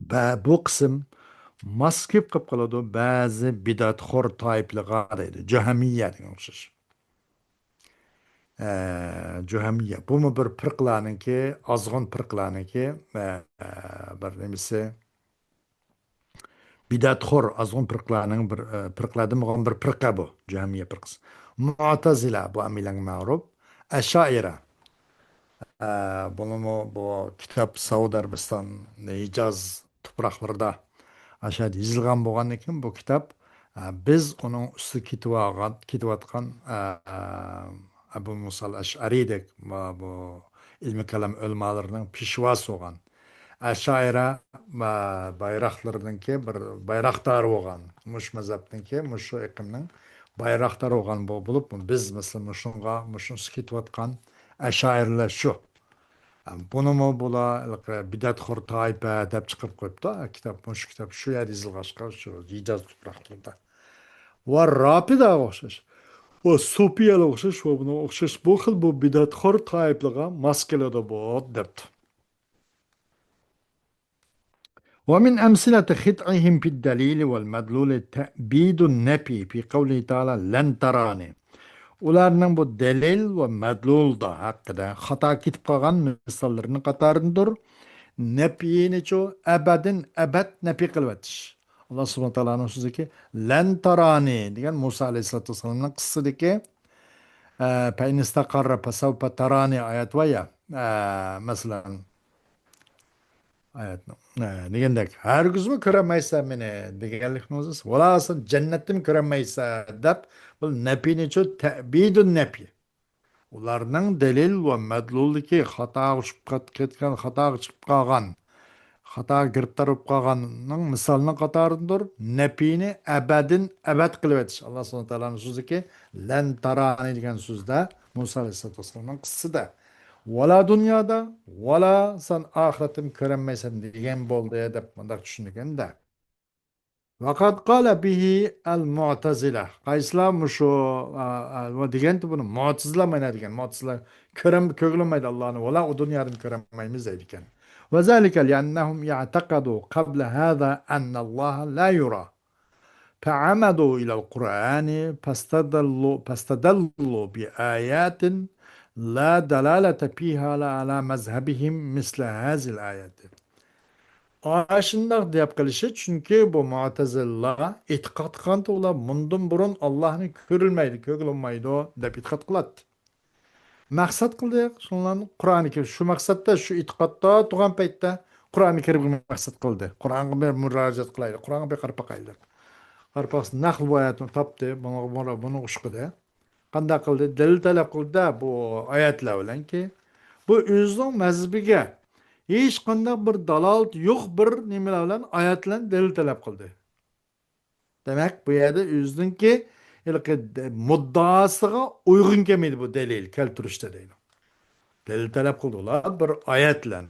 بە-، بۇ قىسىم ماس كېلىپ قېلىپ قالىدۇ بەزى بىدئەتخور تائىپىلىغا دەيدۇ. جەھمىيە دېگەن ئوخشاش. ئە، جەھمىيە. بۇمۇ بىر پىرقىلەرنىڭكى، ئازغۇن پىرقىلەرنىڭكى، ئە، بىر نېمىسى. بىدئەتخور، ئازغۇن پىرقىلەرنىڭ بىر، ئە، پىرقىلەردىن بولغان بىر پىرقە بۇ. جەھمىيە پىرقىسى. مۇئتەزىلە، بۇ ئەمىلەڭ مەرۇپ. ئەشائىرە. ئە، بۇنىمۇ بۇ كىتاب سەئۇدى ئەرەبىستان، ھىجاز تۇپراقلىرىدا ئاشۇ يەردە يېزىلغان بولغاندىن كېيىن بۇ كىتاب، ئە، بىز ئۇنىڭ ئۈستىگە كېتىۋالغان، كېتىۋاتقان، ئە، ئە، ئەبۇ مۇسا ئەشئەرىدەك، بۇ، بۇ ئىلمىي كالام ئۆلىمالىرىنىڭ پېشۋاسى بولغان. ئەشائىرە، ئە، بايراقلىرىنىڭكى بىر بايراقدارى بولغان. مۇشۇ مەزھەپنىڭكى، مۇشۇ ئېقىمنىڭ بايراقدارى بولغان بۇ بولۇپ، بىز مەسىلەن مۇشۇنىڭغا، مۇشۇنىڭ ئۈستىگە كېتىۋاتقان ئەشائىرىلەر شۇ. بۇنىمۇ بۇلار ھېلىقى بىدئەتخور تائىپە دەپ چىقىرىپ قويۇپتۇ. كىتاب، مۇشۇ كىتاب شۇ يەردە يېزىلغاچقا، شۇ ھىجاز تۇپراقلىرىدا. ۋە رافىداغا ئوخشاش. ۋە سۇپىيەلەرگە ئوخشاش، ۋە بۇنىڭغا ئوخشاش. بۇ خىل بۇ بىدئەتخور تائىپىلەرگە ماس كېلىدۇ بۇ، دەپتۇ. ومن أمثلة خطئهم في الدليل والمدلول تأبيد النفي في قوله تعالى لن تراني. ئۇلارنىڭ بۇ دەلىل ۋە مەدلۇلدا ھەققىدە خاتا كېتىپ قالغان مىساللىرىنىڭ قاتارىدىندۇر. نەپىينىچۇ ئەبەدىن ئەبەد نەپىي قىلىۋېتىش. ئاللا سۇبھانە تائالانىڭ سۆزىدىكى لەن تارانى دېگەن مۇسا ئەلەيھىسسالاتۇ ۋەسسالامنىڭ قىسسىسىدىكى، ئە، فەئىن ئىستەقەررە فەسەۋفە تارانى ئايەت بار يا، ئە، مەسىلەن، ئايەتنىڭ، ئە، دېگەندەك، ھەرگىزمۇ كۆرەلمەيسەن مېنى دېگەنلىكنىڭ ئۆزى، ۋالا سەن جەننەتتىمۇ كۆرەلمەيسەن دەپ، بۇ نەپىنىچۇ تەبىدۇن نەپى. ئۇلارنىڭ دەلىل ۋە مەدلۇلدىكى خاتاغا چۈشۈپ قات-، كەتكەن، خاتاغا چىقىپ قالغان، خاتاغا گىرىپتار بولۇپ قالغاننىڭ مىسالىنىڭ قاتارىدىندۇر. نەپىنى ئەبەدىن ئەبەد قىلىۋېتىش. ئاللا سۇبھانە تائالانىڭ سۆزىدىكى لەن تارانى دېگەن سۆزدە مۇسا ئەلەيھىسسالاتۇ ۋەسسالامنىڭ قىسسىسىدە ۋالا دۇنيادا، ۋالا سەن ئاخىرەتتىمۇ كۆرەلمەيسەن دېگەن بولدى دەپ مۇنداق چۈشىنىدىكەن-دە. ۋەقەد قالە بىھى ئەل مۇئتەزىلە. قايسىلار مۇشۇ، ئا، ئا، ۋە دېگەنتى بۇنى مۇئتەزىلە مانا دېگەن. مۇئتەزىلە كۆرەم-، كۆرگىلى بولمايدۇ ئاللانى. ۋالا ئۇ دۇنيادىن كۆرەلمەيمىز دەيدىكەن. ۋەزالىكە لىئەننەھۇم ئەتەقەدۇ قەبلە ھازا ئەننەللاھە لا يۇرا. فعمدوا إلى القرآن فاستدلوا، فاستدلوا بآيات لا دلالة فيها على مذهبهم مثل هذه الآية. ئاشۇنداق دەپ قېلىشى، چۈنكى بۇ مۇئتەزىلىلەر ئېتىقاد قىلغانتى ئۇلار مۇندىن بۇرۇن ئاللاھنى كۆرۈلمەيدۇ، كۆرگىلى بولمايدۇ دەپ ئېتىقاد قىلاتتى. مەقسەت قىلدى، شۇڭلارنى قۇرئانى كەرىم شۇ مەقسەتتە، شۇ ئېتىقادتا تۇرغان پەيتتە قۇرئانى كەرىمگە مەقسەت قىلدى. قۇرئانغا بىر مۇراجىئەت قىلايلى، قۇرئانغا بىر قاراپ باقايلى دەپ. قاراپ باقسا، نەقل بۇ ئايەتنى تاپتى، بۇنىڭغا، بۇنىڭغا، بۇنىڭغا ئۇشقىدى. قانداق قىلدى؟ دەلىل تەلەپ قىلدى-دە، بۇ ئايەتلەر بىلەنكى. بۇ ئۆزىنىڭ مەزھىپىگە ھېچقانداق بىر دالالىتى يوق بىر نېمىلەر بىلەن، ئايەت بىلەن دەلىل تەلەپ قىلدى. دېمەك، بۇ يەردە ئۆزىنىڭكى ھېلىقى دە-، مۇددىئاسىغا ئۇيغۇن كەلمەيدۇ بۇ دەلىل كەلتۈرۈشتە دەيدۇ. دەلىل تەلەپ قىلدى ئۇلار بىر ئايەت بىلەن.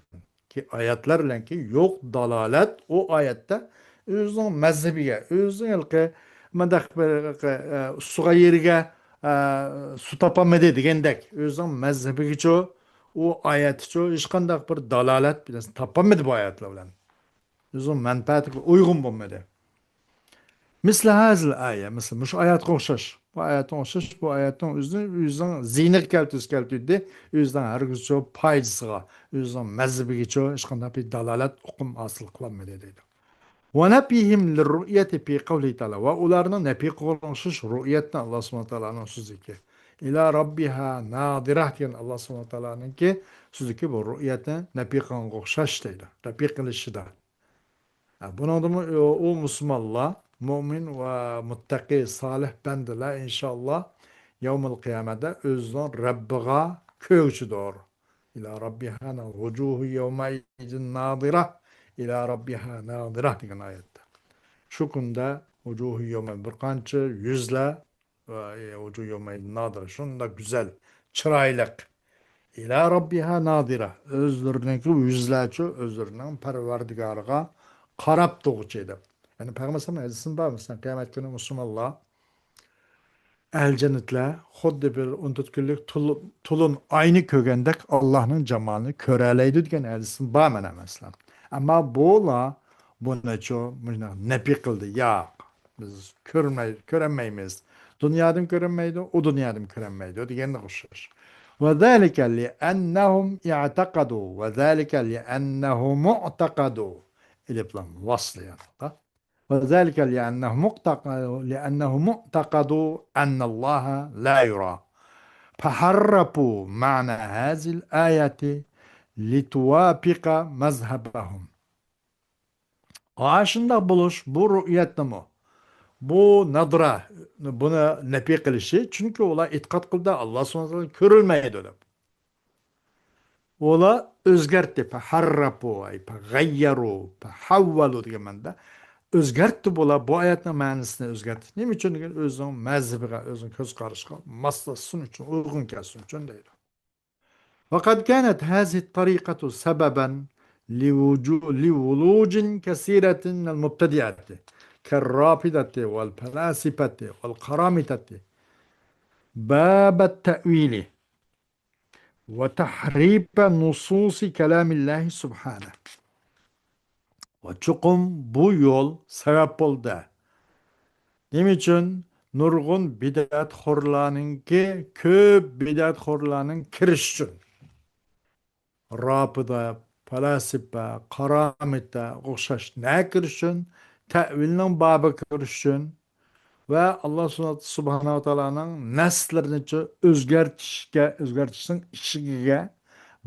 كى-، ئايەتلەر بىلەنكى يوق دالالەت ئۇ ئايەتتە ئۆزىنىڭ مەزھىپىگە، ئۆزىنىڭ ھېلىقى مۇنداق بىر، ئە، سۇغا يېرىگە، ئە، سۇ تاپالمىدى دېگەندەك، ئۆزىنىڭ مەزھىپىگىچۇ، ئۇ ئايەتتىچۇ ھېچقانداق بىر دالالەت بىلەن تاپالمىدى بۇ ئايەتلەر بىلەن. ئۆزىنىڭ مەنپەئەتىگە ئۇيغۇن بولمىدى. مىسلى ھازىل ئايە، مىسلى مۇشۇ ئايەتكە ئوخشاش. بۇ ئايەتكە ئوخشاش، بۇ ئايەتنىڭ ئۆزىنى، ئۆزىنىڭ زىينىغا كەلتۈرسە كەلتۈردى، ئۆزىنىڭ ھەرگىزچۇ پايدىسىغا، ئۆزىنىڭ مەزھىپىگىچۇ ھېچقانداق بىر دالالەت ئۇقۇم ھاسىل قىلالمىدى دەيدۇ. ونفيهم للرؤية في قوله تعالى، ۋە ئۇلارنىڭ نەپى قىلغان ئوخشاش رؤيەتنى ئاللا سۇبھانەھۇ تائالانىڭ سۆزىدىكى، إلى ربها ناظرة دېگەن ئاللا سۇبھانەھۇ تائالانىڭكى سۆزىدىكى بۇ رؤيەتنى نەپى قىلغانغا ئوخشاش دەيدۇ. نەپى قىلىشىدا. ھە، بۇنىڭدىمۇ ئۇ، ئۇ مۇسۇلمانلار، مۇئمىن ۋە مۇتتەقى، سالىھ بەندىلەر، ئىنشاللا، يەۋمۇل قىيامەتتە ئۆزىنىڭ رەببىغا كۆرگۈچىدۇر. إلى ربها ناظرة، وجوه يومئذ ناظرة، إلى ربها ناظرة دېگەن ئايەتتە. شۇ كۈندە وجوه يومئذ، بىر قانچە يۈزلەر، ۋە، ئى، وجوه يومئذ ناظرة، شۇنداق گۈزەل، چىرايلىق. إلى ربها ناظرة، ئۆزلىرىنىڭكى يۈزلەرچۇ ئۆزلىرىنىڭ پەرۋەردىگارىغا قاراپ تۇرغۇچى دەپ. يەنى پەيغەمبەر ھەدىسىمۇ بار، مەسىلەن، قىيامەت كۈنى مۇسۇلمانلار، ئەھلى جەننەتلەر خۇددى بىر ئون تۆت كۈنلۈك تول-، تولۇن ئاينى كۆرگەندەك ئاللانىڭ جامالىنى كۆرەلەيدۇ دېگەن ھەدىسىمۇ بار مانا، مەسىلەن. ئەمما بۇلار بۇنىچۇ مۇشۇنداق نەپى قىلدى، ياق، بىز كۆرمەي-، كۆرەلمەيمىز. دۇنيادىمۇ كۆرەلمەيدۇ، ئۇ دۇنيادىمۇ كۆرەلمەيدۇ دېگەنگە ئوخشاش. وذلك لأنهم اعتقدوا، وذلك لأنهم اعتقدوا. ئېلىپ لام ۋاسلى يانىدا. وذلك لأنهم اعتق-، لأنهم اعتقدوا أن الله لا يرى. فحرفوا معنى هذه الآية لتوافق مذهبهم. ئاشۇنداق بولۇش، بۇ رۇئيەتنىمۇ، بۇ نادرا، بۇنى نەپى قىلىشى، چۈنكى ئۇلار ئېتىقاد قىلدى، ئاللا سۇبھانەھۇ ۋە تائالا كۆرۈلمەيدۇ دەپ. ئۇلار ئۆزگەرتتى، فەھەررەپۇ، ئەي، فەغەييەرۇ، فەھەۋۋەلۇ دېگەن مەنىدە. ئۆزگەرتتى بۇلار بۇ ئايەتنىڭ مەنىسىنى ئۆزگەرتتى. نېمە ئۈچۈن دېگەن، ئۆزىنىڭ مەزھىپىگە، ئۆزىنىڭ كۆز قارىشىغا ماسلاشسۇن ئۈچۈن، ئۇيغۇن كەلسۇن ئۈچۈن دەيدۇ. وقد كانت هذه الطريقة سببا لوجو-، لولوج كثيرة من المبتدعة كالرافضة والفلاسفة والقرامطة باب التأويل وتحريف نصوص كلام الله سبحانه. ۋە چوقۇم بۇ يول سەۋەب بولدى. نېمە ئۈچۈن؟ نۇرغۇن بىدئەتخورلارنىڭكى، كۆپ بىدئەتخورلارنىڭ كىرىش ئۈچۈن. رافىدا، پەلاسىپە، قارامىتە ئوخشاش نە كىرىش ئۈچۈن؟ تەئۋىلنىڭ بابىغا كىرىش ئۈچۈن. ۋە ئاللا سۇبھانەھۇ ۋە تائالانىڭ نەسلىرىنى ئۆزگەرتىشكە، ئۆزگەرتىشنىڭ ئىشىكىگە،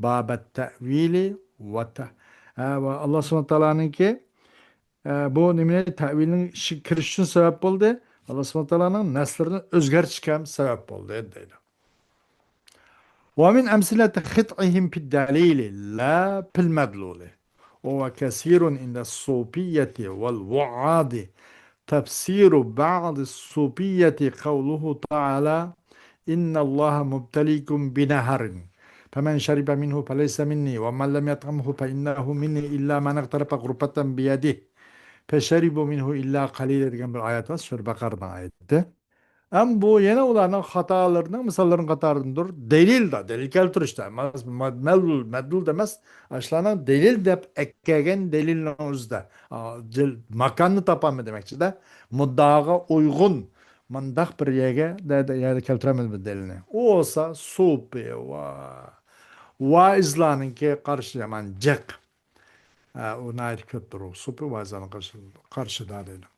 بابەت تەئۋىلى ۋە تە-، ھە، ۋە ئاللا سۇبھانەھۇ ۋە تائالانىڭكى، ئە، بۇ نېمىنى تەئۋىلنىڭ ئىشىگە كىرىش ئۈچۈن سەۋەب بولدى. ئاللا سۇبھانەھۇ ۋە تائالانىڭ نەسلىرىنى ئۆزگەرتىشكە ھەم سەۋەب بولدى دەيدۇ. ومن أمثلة خطئهم في الدليل لا في المدلول، وهو كثير عند الصوفية والوعاظ. تفسير بعض الصوفية قوله تعالى: إن الله مبتليكم بنهر فمن شرب منه فليس مني ومن لم يطعمه فإنه مني إلا من اغترف غرفة بيده فشربوا منه إلا قليلا دېگەن بىر ئايەت بار، سۈرە بەقەرىنىڭ ئايىتى. ئەم بۇ يەنە ئۇلارنىڭ خاتالىرىنىڭ مىساللىرىنىڭ قاتارىدىندۇر. دەلىلدا، دەلىل كەلتۈرۈشتە ئەمەس، مەدلۇل، مەدلۇل ئەمەس، ئاشۇلارنىڭ دەلىل دەپ ئەكەلگەن دەلىلنىڭ ئۆزىدە، ئا، دەل-، ماكاننى تاپالمىدى دېمەكچىدە، مۇددىئاغا ئۇيغۇن مۇنداق بىر يەرگە، دە-، دە-، يەردە كەلتۈرەلمىدى بۇ دەلىلنى. ئۇ بولسا سۇپى ۋە ۋائىزلارنىڭكى قارىشى يامان جىق. ئە، ئۇ ناھايىتى كۆپتۇر ئۇ سۇپى ۋائىزلارنىڭ قارشى، قارشىدا دەيدۇ.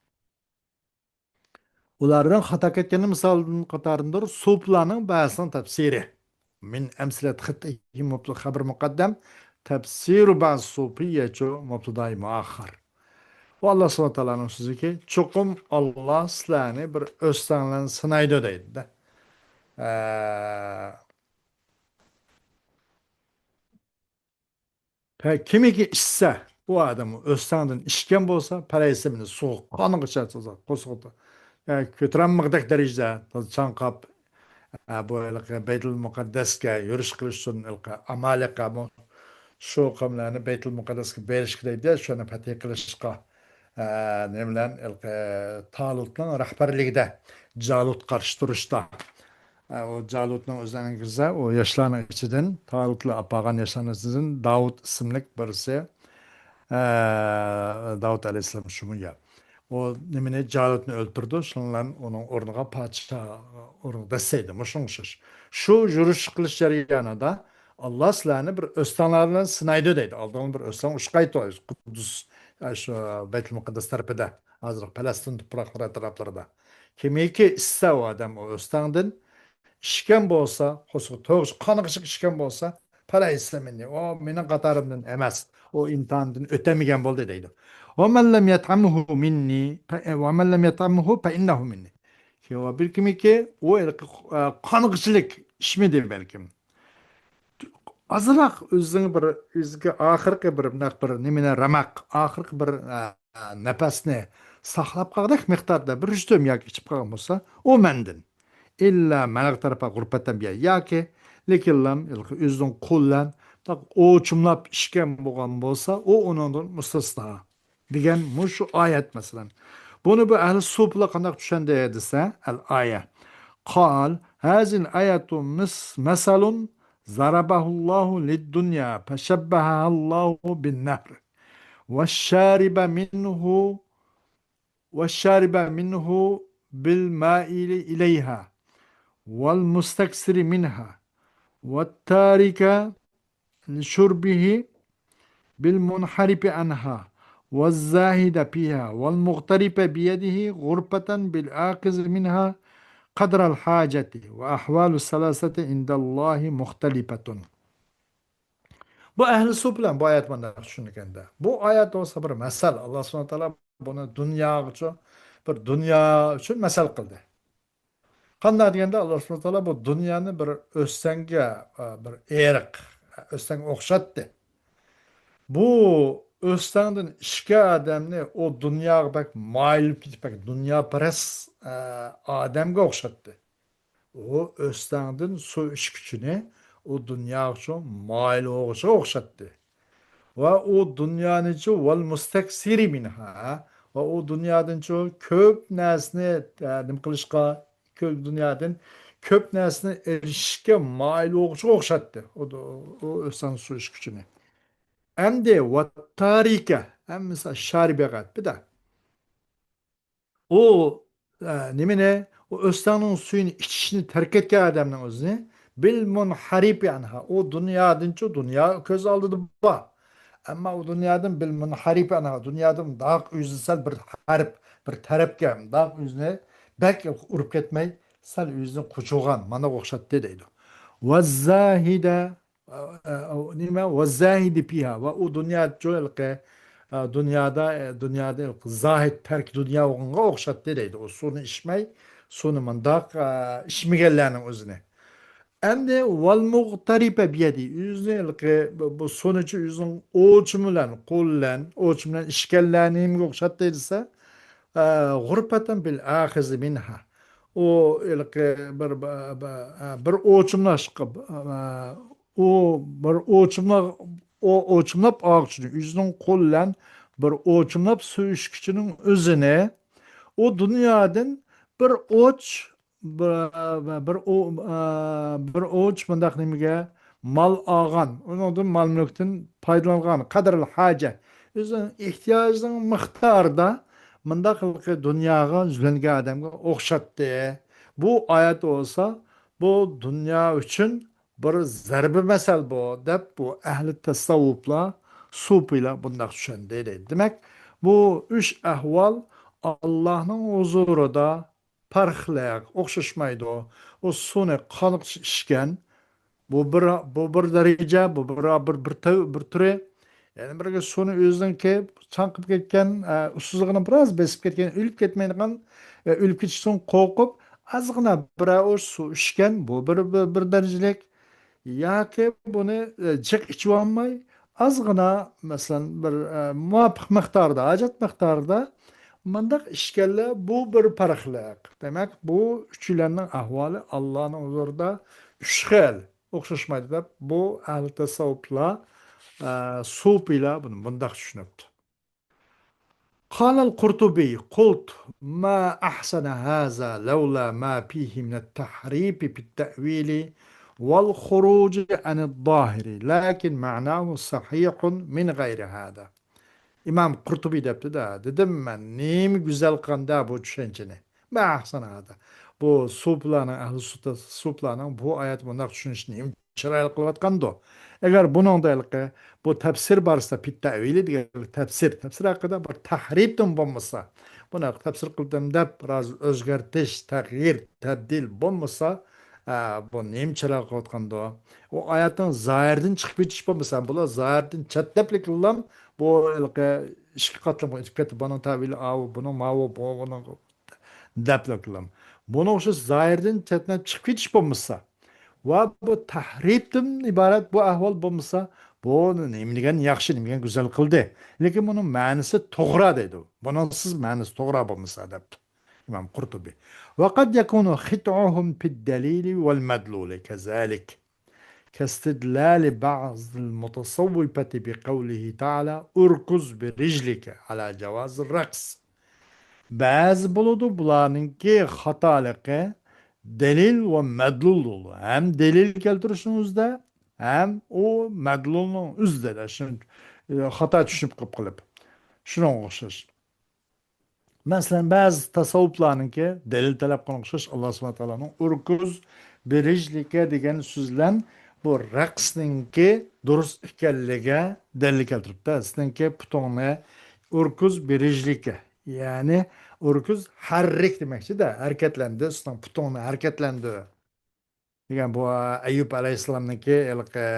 ئۇلاردىن خاتا كەتكەننىڭ مىسالىدىن قاتارىدىندۇر سۇپىلارنىڭ بەزىسىنىڭ تەپسىرى. من أمثلة خطئهم مبتدأ خبر مقدم، تفسير بعض الصوفية چۇ مۇبتىدا مۇئەخخەر. ئۇ ئاللا سۇبھانەھۇ ۋە تائالانىڭ سۆزىكى، چوقۇم ئاللا سىلەرنى بىر ئۆستەڭلەرنى سىنايدۇ دەيدۇ-دە. ئە، پە-، كىمكى ئىچسە، ئۇ ئادەم ئۆستەڭدىن ئىچكەن بولسا، پەلەيسە مىننى، سوغۇق قانغىچە، قورسىقىدا، يا كۆتۈرەلمىگۈدەك دەرىجىدە چاڭقاپ، ئە، بۇ ھېلىقى بەيتۇل مۇقەددەسكە يۈرۈش قىلىش ئۈچۈن ھېلىقى ئامالىقە بۇ، شۇ قەۋملەرنى بەيتۇل مۇقەددەسكە بېرىشكە دەيدۇ، شۇنى پەتھى قىلىشقا، ئە، نېمە بىلەن، ھېلىقى تالۇتنىڭ رەھبەرلىكىدە جالۇت قارشى تۇرۇشتا. ئە، ئۇ جالۇتنىڭ ئۆزىنىڭ كىرسە، ئۇ ياشلارنىڭ ئىچىدىن، تالۇتلا ئاپارغان ياشلارنىڭ ئىچىدىن داۋۇت ئىسىملىك بىرسى، ئە، داۋۇت ئەلەيھىسسالام شۇمۇ يا. ئۇ نېمىنى، جالۇتنى ئۆلتۈرىدۇ، شۇنىڭ بىلەن ئۇنىڭ ئورنىغا پادىشاھ ئورنىغا دەسسەيدۇ، مۇشۇنىڭغا ئوخشاش. شۇ يۈرۈش قىلىش جەريانىدا، ئاللا سىلەرنى بىر ئۆستەڭلەر بىلەن سىنايدۇ دەيدۇ. ئالدىڭلار بىر ئۆستەڭ ئۇچقايتۇ، قۇددۇس، ئە، شۇ بەيتۇل مۇقەددەس تەرىپىدە، ھازىرقى پەلەستىن تۇپراقلىرى ئەتراپلىرىدا. كىمكى ئىچسە ئۇ ئادەم ئۇ ئۆستەڭدىن، ئىچكەن بولسا، قورسىقى تويغۇچە، قانغىچە ئىچكەن بولسا، پەلەيسە مىننى، ئۇ مېنىڭ قاتارىمدىن ئەمەس، ئۇ ئىمتىھاندىن ئۆتەلمىگەن بولدى دەيدۇ. ومن لم يطعمه مني، ف-، ومن لم يطعمه فإنه مني. كېيىن بىر كىمكى ئۇ ھېلىقى، ئە، قانغىچىلىك ئىچمىدى بەلكىم. ئازراق ئۆزىنىڭ بىر، ئۆزىگە ئاخىرقى بىر، مۇنداق بىر نېمىنى، رەمەق، ئاخىرقى بىر، ئە، نەپەسنى ساقلاپ قالغۇدەك مىقداردا بىر يۇتۇم ياكى ئىچىپ قالغان بولسا، ئۇ مەندىن. إلا من اغترف غرفة بيده، ياكى، لېكىنلا ئۆزىنىڭ قولى بىلەن ئوچۇملاپ ئىچكەن بولغان بولسا، ئۇ ئۇنىڭدىن مۇستەسنا. دېگەن مۇشۇ ئايەت، مەسىلەن. بۇنى بۇ ئەھلى سۇپىلار قانداق چۈشەندى دېسە، الآية. قال، هذه الآية مس-، مثل ضربه الله للدنيا فشبهها الله بالنهر والشارب منه، والشارب منه بالمائل إليها والمستكثر منها والتارك لشربه بالمنحرف عنها والزاهد فيها والمغترف بيده غرفة بالآخذ منها قدر الحاجة وأحوال الثلاثة عند الله مختلفة. بۇ ئەھلى سۇ بىلەن بۇ ئايەت مۇنداق چۈشىنىلگەندە، بۇ ئايەت بولسا بىر مەسەل، ئاللا سۇبھانەھۇ ۋە تائالا بۇنى دۇنياغىچۇ، بىر دۇنيا ئۈچۈن مەسەل قىلدى. قانداق دېگەندە، ئاللا سۇبھانەھۇ ۋە تائالا بۇ دۇنيانى بىر ئۆستەڭگە، بىر ئېرىق، ئۆستەڭگە ئوخشاتتى. بۇ ئۆستەڭدىن ئىچكەن ئادەمنى ئۇ دۇنياغا بەك مايىل بولۇپ كېتىپ، بەك دۇنياپەرەس، ئادەمگە ئوخشاتتى. ئۇ ئۆستەڭدىن سۇ ئىچكۈچىنى ئۇ دۇنياغىچۇ مايىل بولغۇچىغا ئوخشاتتى. ۋە ئۇ دۇنيانىچۇ ۋەل مۇستەكسىرى مىنھا، ۋە ئۇ دۇنيادىنچۇ كۆپ نەرسىنى، ئە، نېمە قىلىشقا، كۆپ دۇنيادىن كۆپ نەرسىنى ئېرىشىشكە مايىل بولغۇچىغا ئوخشاتتى. ئۇ، ئۇ ئۆستەڭ سۇ ئىچكۈچىنى. ئەمدى ۋەتتارىكە، ئەمدى مىسال شارىبەگە ئەتتى-دە. ئۇ، ئە، نېمىنى؟ ئۇ ئۆستەڭنىڭ سۈيىنى ئىچىشنى تەرك ئەتكەن ئادەمنىڭ ئۆزىنى بىل مۇنھەرىپى ئەنھا. ئۇ دۇنيادىنچۇ، دۇنيا كۆز ئالدىدا بار. ئەمما ئۇ دۇنيادىن بىل مۇنھەرىپى ئەنھا. دۇنيادىن مۇنداق ئۆزىنى سەل بىر ھەرپ، بىر تەرەپكە، مۇنداق ئۆزىنى بەك ئۇرۇپ كەتمەي، سەل ئۆزىنى قوچۇغان، مانا ئوخشاتتى دەيدۇ. ۋەززاھىدە، ئە، ئە، نېمە؟ ۋەززاھىدى پىھا. ۋە ئۇ دۇنيادىچۇ ھېلىقى، ئە، دۇنيادا، ئە، دۇنيادا ھېلىقى زاھىد، تەرك دۇنيا بولغانغا ئوخشاتتى دەيدۇ. ئۇ سۇنى ئىچمەي، سۇنى مۇنداق، ئە، ئىچمىگەنلەرنىڭ ئۆزىنى. ئەمدى ۋەل مۇغتەرىپە بىيەدى. ئۆزىنى ھېلىقى بۇ، بۇ سۇنىچۇ ئۆزىنىڭ ئوچۇمى بىلەن، قولى بىلەن، ئوچۇمى بىلەن ئىچكەنلەرنى نېمىگە ئوخشاتتى دېسە، ئە، غۇرپەتەن بىل ئاخىزى مىنھا. ئۇ ھېلىقى بىر، بىر، بىر، ئە، بىر ئوچۇملاشقا، ئە، ئۇ بىر ئوچۇملا-، ئۇ ئوچۇملاپ ئالغۇچىنى، ئۆزىنىڭ قولى بىلەن بىر ئوچۇملاپ سۇ ئىچكۈچىنىڭ ئۆزىنى، ئۇ دۇنيادىن بىر ئوچ، بىر، بىر ئو-، بىر ئوچ مۇنداق نېمىگە مال ئالغان، ئۇنىڭدىن مال-مۈلۈكتىن پايدىلانغان، قەدرىل ھاجە، ئۆزىنىڭ ئېھتىياجىنىڭ مىقدارىدا مۇنداق ھېلىقى دۇنياغا يۈزلەنگەن ئادەمگە ئوخشاتتى. بۇ ئايەت بولسا، بۇ دۇنيا ئۈچۈن بىر زەربە مەسەل بۇ، دەپ بۇ ئەھلى تەسەۋۋۇپلار، سۇپىيلار بۇنداق چۈشەندى دەيدۇ. دېمەك، بۇ ئۈچ ئەھۋال ئاللانىڭ ھۇزۇرىدا پەرقلىق، ئوخشاشمايدۇ. ئۇ سۇنى قانغىچە ئىچكەن، بۇ بىر، بۇ بىر دەرىجە، بۇ بىر، بىر، بىر تۈ-، بىر تۈرى. يەنە بىرى سۇنى ئۆزىنىڭكى چاڭقىپ كەتكەن، ئە، ئۇسسۇزلۇقىنى بىراز بېسىپ كەتكەن، ئۆلۈپ كەتمەيدىغان، ئە، ئۆلۈپ كېتىشتىن قورقۇپ، ئازغىنا بىرەر ئۇچ سۇ ئىچكەن، بۇ بىر، بىر، بىر دەرىجىلىك. ياكى بۇنى، ئە، جىق ئىچىۋالماي، ئازغىنا، مەسىلەن، بىر، ئە، مۇۋاپىق مىقداردا، ھاجەت مىقدارىدا مۇنداق ئىكەنلەر، بۇ بىر پەرقلىق. دېمەك، بۇ ئۈچىلەننىڭ ئەھۋالى ئاللانىڭ ھۇزۇرىدا ئۈچ خىل، ئوخشاشمايدۇ دەپ، بۇ ئەھلى تەسەۋۋۇپلار، ئە، سۇپىيلار بۇنى مۇنداق چۈشىنىپتۇ. قال القرطبي: قلت: ما أحسن هذا لولا ما فيه من التحريف في التأويل والخروج عن الظاهر، لكن معناه صحيح من غير هذا. ئىمام قۇرتۇبى دەپتۇ-دە، دېدىم مەن، نېمە گۈزەل قىلغاندا بۇ چۈشەنچىنى. ما أحسن هذا. بۇ سۇپىلارنىڭ، ئەھلى سۇ-، سۇپىلارنىڭ بۇ ئايەتنى بۇنداق چۈشىنىشىنى نېمە چىرايلىق قىلىۋاتقاندۇ. ئەگەر بۇنىڭدا ھېلىقى بۇ تەپسىر بارسا، پىت تەۋىلى دېگەن تەپسىر، تەپسىر ھەققىدە بىر تەھرىپتىن بولمىسا، بۇنى تەپسىر قىلدىم دەپ بىراز ئۆزگەرتىش، تەغيىر، تەبدىل بولمىسا، ئە، بۇ نېمە چىرايلىق قىلىۋاتقاندۇ؟ ئۇ ئايەتنىڭ زاھىرىدىن چىقىپ كېتىش بولمىسا، بۇلار زاھىرىدىن چەتنەپلىكلام بۇ ھېلىقى ئىككى قاتلىمىغا ئۆتۈپ كەتتى. بۇنىڭ تەۋىلى ئاۋۇ، بۇنىڭ ماۋۇ، بۇ، بۇنىڭ دەپلىكلام. بۇنىڭ ئوخشاش زاھىردىن چەتنەپ چىقىپ كېتىش بولمىسا ۋە بۇ تەھرىپتىن ئىبارەت بۇ ئەھۋال بولمىسا، بۇ نېمە دېگەن ياخشى، نېمە دېگەن گۈزەل قىلدى. لېكىن بۇنىڭ مەنىسى توغرا دەيدۇ. بۇنىڭسىز مەنىسى توغرا بولمىسا، دەپتۇ ئىمام قۇرتۇبى. وقد يكون خطأهم في الدليل والمدلول كذلك. كاستدلال بعض المتصوفة بقوله تعالى: اركض برجلك على جواز الرقص. بەزى بولىدۇ، بۇلارنىڭكى خاتالىقى دەلىل ۋە مەدلۇل بولىدۇ. ھەم دەلىل كەلتۈرۈشنىڭ ئۆزىدە، ھەم ئۇ مەدلۇلنىڭ ئۆزىدە، شۇ، ئە، خاتا چۈشىنىپ قېلىپ قېلىپ. شۇنىڭغا ئوخشاش. مەسىلەن، بەزى تەسەۋۋۇپلارنىڭكى دەلىل تەلەپ قىلغان ئوخشاش، ئاللا سۇبھانەھۇ ۋە تائالانىڭ ئۇركۇز بىرىجلىكە دېگەن سۆز بىلەن بۇ رەقسنىڭكى دۇرۇس ئىكەنلىكىگە دەلىل كەلتۈرۈپتۇ. سىزنىڭكى پۇتۇڭنى ئۇركۇز بىرىجلىكە، يەنى ئۇركۇز ھەررىك دېمەكچىدە، ھەرىكەتلەندۈر، سىزنىڭ پۇتۇڭنى ھەرىكەتلەندۈر. دېگەن بۇ، ئەييۇب ئەلەيھىسسالامنىڭكى ھېلىقى،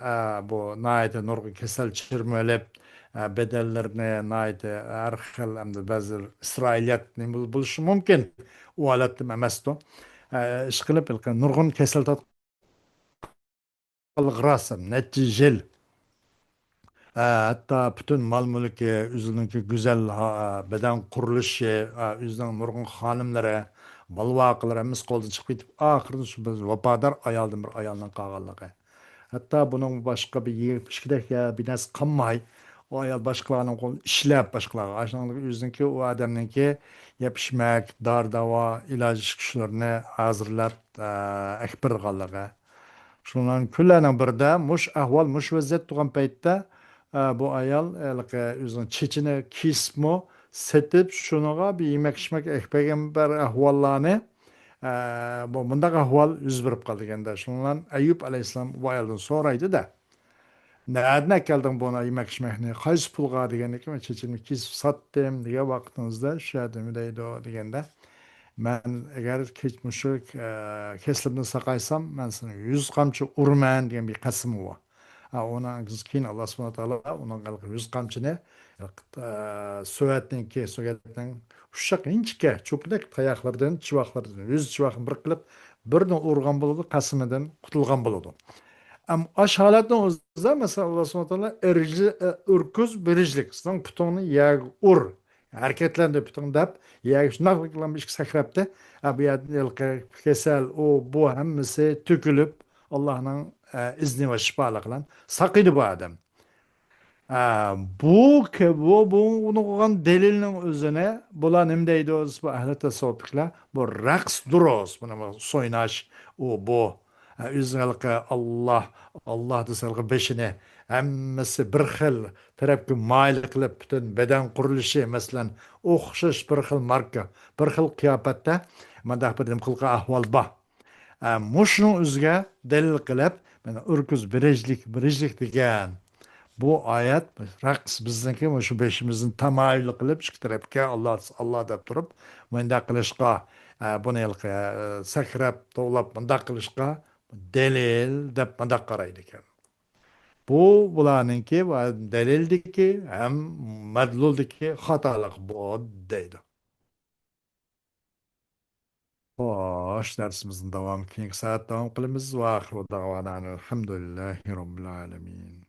ئە، بۇ ناھايىتى نۇرغۇن كېسەل چىرمىۋېلىپ، ئە، بەدەنلىرىنى ناھايىتى ھەر خىل، ئەمدى بەزى ئىسرائىلىيەت نېمە بول-، بولۇشى مۇمكىن. ئۇ ھالەتتىمۇ ئەمەستۇ. ئە، ئىشقىلىپ، ھېلىقى نۇرغۇن كېسەل تارتقانلىقى راست، نەچچە يىل. ھە، ھەتتا پۈتۈن مال-مۈلكى، ئۆزىنىڭكى گۈزەل، ھا، بەدەن قۇرۇلۇشى، ھا، ئۆزىنىڭ نۇرغۇن خانىملىرى، بالا-ۋاقىلىرى ھەممىسى قولدىن چىقىپ كېتىپ، ئاخىرىدا شۇ بىر ۋاپادار ئايالدىن بىر ئايالنىڭ قالغانلىقى. ھەتتا بۇنىڭ باشقا بىر يېگەن ئىچكۈدەك يا بىر نەرسە قالماي، ئۇ ئايال باشقىلارنىڭ قولىدا ئىشلەپ، باشقىلارغا، ئاشۇنىڭ ئۆزىنىڭكى، ئۇ ئادەمنىڭكى يەپ-ئىچمەك، دارى-داۋا، ئىلاج ئىش-كۈچلىرىنى ھازىرلاپ، ئە، ئەكىپ بېرىدىغانلىقى. شۇنىڭ كۈنلەرنىڭ بىرىدە مۇشۇ ئەھۋال، مۇشۇ ۋەزىيەت تۇرغان پەيتتە، ئە، بۇ ئايال ھېلىقى ئۆزىنىڭ چېچىنى كېسىپمۇ سېتىپ، شۇنىڭغا بىر يېمەك-ئىچمەك ئەكىپ بەرگەن بىر ئەھۋاللارنى، ئە، بۇ، مۇنداق ئەھۋال يۈز بېرىپ قالدى دېگەندە، شۇنىڭ بىلەن ئەييۇب ئەلەيھىسسالام بۇ ئايالدىن سورايدۇ-دە، نەدىن ئەكەلدىڭ بۇ يېمەك-ئىچمەكنى؟ قايسى پۇلغا؟ دېگەندىكىن، مەن چېچىمنى كېسىپ ساتتىم دېگەن ۋاقتىڭىزدا، شۇ يەردە نېمە دەيدۇ دېگەندە، مەن ئەگەر كېچ-، مۇشۇ، ئە، كېسىلىمدىن ساقايسام، مەن سېنى يۈز قامچا ئۇرىمەن دېگەن بىر قەسىمى بار. ئە، ئۇنىڭ كېيىن ئاللا سۇبھانەھۇ ۋە تائالا ئۇنىڭ يۈز قامچىنى، ئە، سۆگەتنىڭكى، سۆگەتنىڭ ئۇششاق ئىنچىكە چوپىدەك تاياقلىرىدىن، چىۋاقلىرىدىن، يۈز چىۋاقنى بىر قىلىپ، بىرىنى ئۇرغان بولىدۇ، قەسىمىدىن قۇتۇلغان بولىدۇ. ئەم، ئاش ھالەتنىڭ ئۆزىدە، مەسىلەن، ئاللا سۇبھانەھۇ ۋە تائالا ئىرجى-، ئە، ئۇركۇز بىرىجلىك، سېنىڭ پۇتۇڭنى يەرگە ئۇر، ھەرىكەتلەندۈر پۇتۇڭنى دەپ، يەرگە شۇنداق بىر ئىككى سەكرەپتى. ئە، بۇ يەردىن ھېلىقى كېسەل، ئۇ، بۇ ھەممىسى تۆكۈلۈپ، ئاللانىڭ، ئە، ئىزنى ۋە شىپالىقى بىلەن ساقىيدى بۇ ئادەم. ئە، بۇ كە-، بۇ، بۇ، بۇنى قىلغان دەلىلنىڭ ئۆزىنى بۇلار نېمە دەيدۇ؟ بۇ ئەھلى تەسەۋۋۇپلۇقلار، بۇ رەقس دۇرۇس، بۇنى سويناش، ئۇ، بۇ. ئە، ئۆزىنىڭ ھېلىقى ئاللا، ئاللا دېسە ھېلىقى بېشىنى، ھەممىسى بىر خىل تەرەپكە مايىل قىلىپ، پۈتۈن بەدەن قۇرۇلۇشى، مەسىلەن، ئوخشاش بىر خىل ماركا، بىر خىل قىياپەتتە مۇنداق بىر نېمە قىلغان ئەھۋال بار. ئە، مۇشۇنىڭ ئۆزىگە دەلىل قىلىپ، مانا، ئۇركۇز بىرىجلىك، بىرىجلىك دېگەن بۇ ئايەت، رەقس بىزنىڭكى مۇشۇ بېشىمىزنى تامايىل قىلىپ، ئىككى تەرەپكە ئاللا، ئاللا دەپ تۇرۇپ، مۇنداق قىلىشقا، ئە، بۇنى ھېلىقى، ئە، سەكرەپ، توۋلاپ، مۇنداق قىلىشقا دەلىل دەپ مۇنداق قارايدىكەن. بۇ بۇلارنىڭكى دەلىلدىكى ھەم مەدلۇلدىكى خاتالىق بۇ دەيدۇ. خوش، دەرسىمىزنى داۋام، كېيىنكى سائەت داۋام قىلىمىز. ۋە ئاخىرۇ دەئۋانا ئەلھەمدۇلىللاھى رەببىل ئالەمىن.